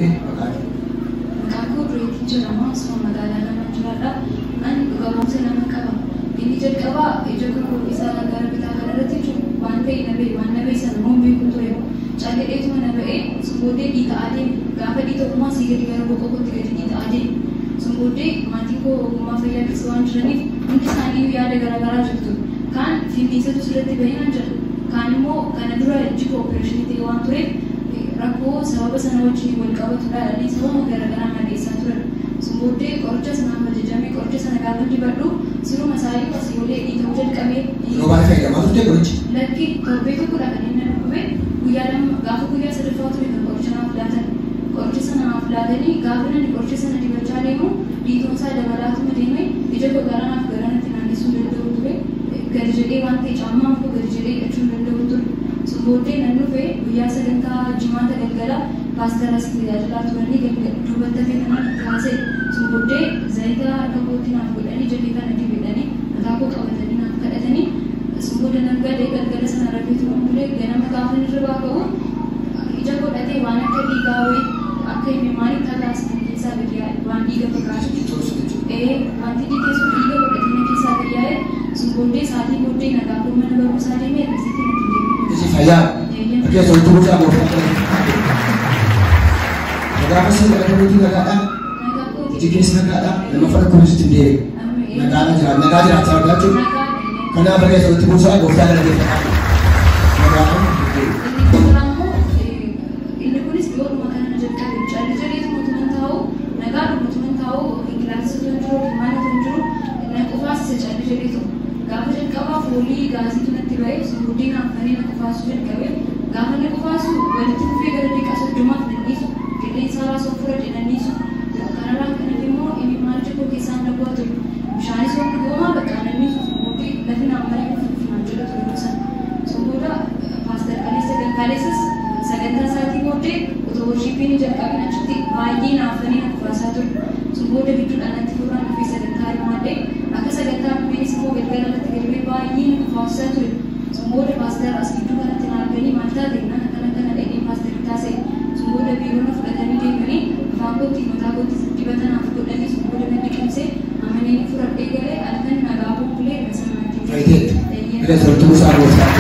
Maqaa Maqaan koo Dureetii jedhama. Osoo magaalaa nama jiraadha. Ani dhuga ba'umsa lama qaba. Inni jalqabaa ija koo isaa gara bitaa kanarratti jechuun waan ta'e na ba'e, waan na ba'e sana immoo hin beeku ture. Calleedheetuma na ba'e, sun booddee dhiita'aa deeme. Gaafa dhiita'u immoo asii gadi gara boqa kootti gadi dhiita'aa deeme. Sun booddee maatiin koo ogummaa fayyaa keessa waan jiraniif hundi isaanii yaada garaagaraa jirtu. Kaan finniisatu sirratti ba'ee naan jedha. Kaan immoo kana dura ijji koo opereeshinii ta'e waan tureef rakkoo sababa sana wajjin wal qabatudha jedhanii sababa garaagaraa na geessaa turan. Sun booddee qoricha sanaaf ajajamee, qoricha sana gaafa dibadhu siruma isaayyuu asii olee dhiita'uu jalqabee. Yeroo baay'ee fayyadamaa turte qorichi? Lakki, torbee tokkodha kan inni na dhukkube. Guyyaa 2, gaafa guyyaa sadaffaa ture kan qoricha naaf laatan. Qoricha sana naaf laatanii gaafa nani qoricha sana dibachaa deemu dhiitoon isaa dabalaatuma deeme. Ija koo garanaaf garanatti naannessuu hin danda'u ture. Gadi jedhee waan ta'e caammaan koo gadi jedhee hidhachuu hin danda'u ture. Sun booddee nan dhufe. Guyyaa sagantaa Jimaata galgala paastara asii tajaajilaa turanii duubatti hafee kanaan itti haasa'e. Sun booddee zayita harka kootti naaf godhanii, ija kee kana dibedhanii, mataa koo qabatanii naaf kadhatanii. Sun booda nan galee, galgala sana rafeetuma bulee. Ganama gaafa hirribaa ka'u ija godhatee waan akka dhiigaa wayii, akka imimmaanii tataasisan keessaa gadi yaa'e, waan dhiiga fakkaatu. Ee, wanti dhiigee sun dhiiga godhatee na keessaa gadi yaa'e. Sun booddee sa'aatii booddee nagaa koo mana barumsaa deemee akkasitti natti deebi'e. Iji fayyaa. Fakkeenya walitti buusaa gooftaa. Gaafa si kadhatamuutu nagaadha. Nagaa kooti. Iji keessa nagaadha. Lammaffaa dhukkubni sitti hin deebi'e. Nagaadha jira. Nagaa jiraachaa argaa jechuudha. Kanaaf fakkeenya walitti buusaa gooftaa galateeffataa. Nagaadha. Inni kun biraa immoo, inni kunis dhiyoodhuma kana na jalqabe. Calli jedheetuma utuman taa'u, nagaadhuma utuman taa'u, yookiin kilaasii utuu hin jiru yookiin maal utuu hin jiru na qufaasisa calli jedheetu. Gaafa jalqabaa foolii gaasiitu natti ba'e. Sun booddee naaf banee na qufaasuu jalqabe. Gaafa na qufaasu walitti fufee gara daqiiqaa 30f nan dhiisu. Qilleensa haaraa osoo fudhadhe nan dhiisu. Kanarraan kan hafe immoo imimmaan ija koo keessaan na bu'aa ture. Bishaanis waan dhugoomaa bakka nan dhiisu. Sun booddee lafi naan malee kufuuf naan jedha ture yeroo sana. Sun booda paaster kaleessa kaleessas sagantaa isaatii booddee otoo worshipiin jalqabin achitti baay'ee naafanii na kufaasaa ture. Sun booda gidduudhaan natti furaan dhufee sagantaa hirmaadhee, akka sagantaa dhufeenis immoo galgala irratti galmee baay'ee na kufaasisaa ture. Sun booda paaster as gidduu kanatti na arganii, maal taate naan akkana akkana dhaqee paaster taasise. Sun booda biiroo na fudhatanii deemanii afaan kootti mataa kootti dibata naaf godhanii, sun booda na liqimsee amananii fudhadhee galee halkan nagaa bubbulee sana natti Fayyiteettu. Fakkeenya walitti buusaa gooftaa.